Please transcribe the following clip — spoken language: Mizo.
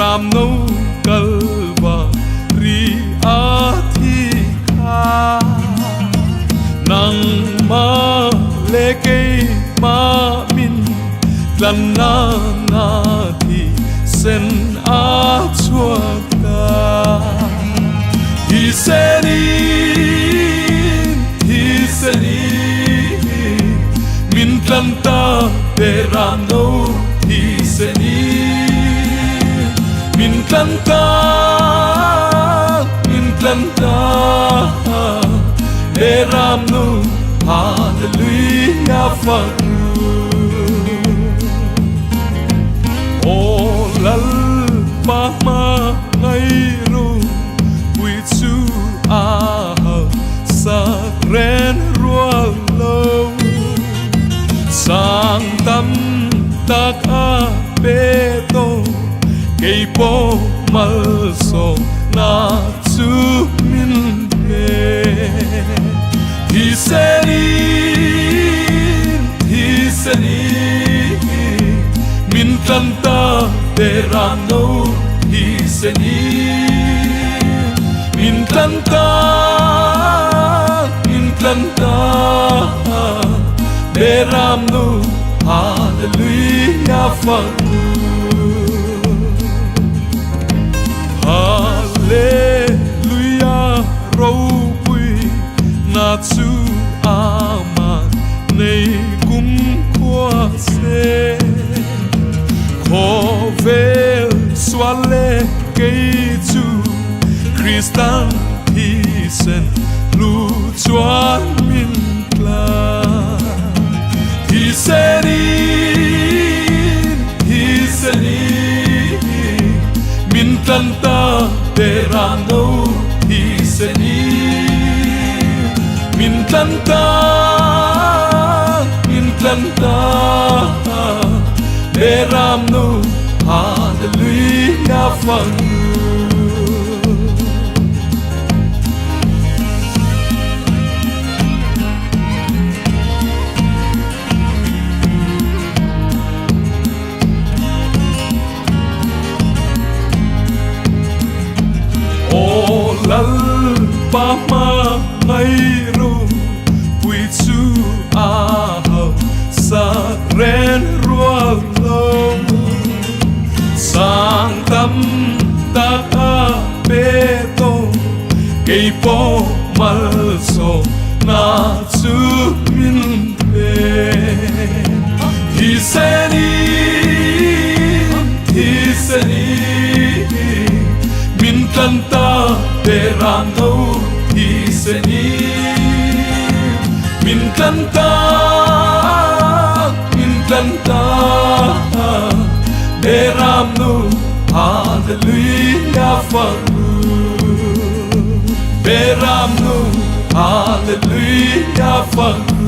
Ram no Kalvari a thi kha. Nang ma le kei ma min tlan na na thi sen a chhuak ta. Thi senin, thi senin, min tlan ta Beram no thi senin, min tlan ta, min tlan ta Beram no, Hallelujah fak O lal pa ma ngai ru pui chu a sa ren rual lo sang tam tak a pe to kei po mal so na chu min pe. Thi senin, thi senin, min tlan ta Beram no thi senin, min tlan ta, min tlan ta Beram no, Hallelujah fak. Hallelujah ropui na chu ama nei kum khua se. Khawvel sual le kei chu Kristan thi sen lu chuan min tlan. Thi senin, thi senin, min tlan ta Beram no thi senin, min tlan ta, min tlan ta Beram no, Hallelujah fak. O lal pa ma ngai ru pui chu a sa ren rual lo sang tam tak a pe to kei po mal so na chu min pe. Thi senin, thi senin, min tlan ta Beram no thi senin, min tlan ta, min tlan ta Beram no, Hallelujah fak. Beram no, Hallelujah fak.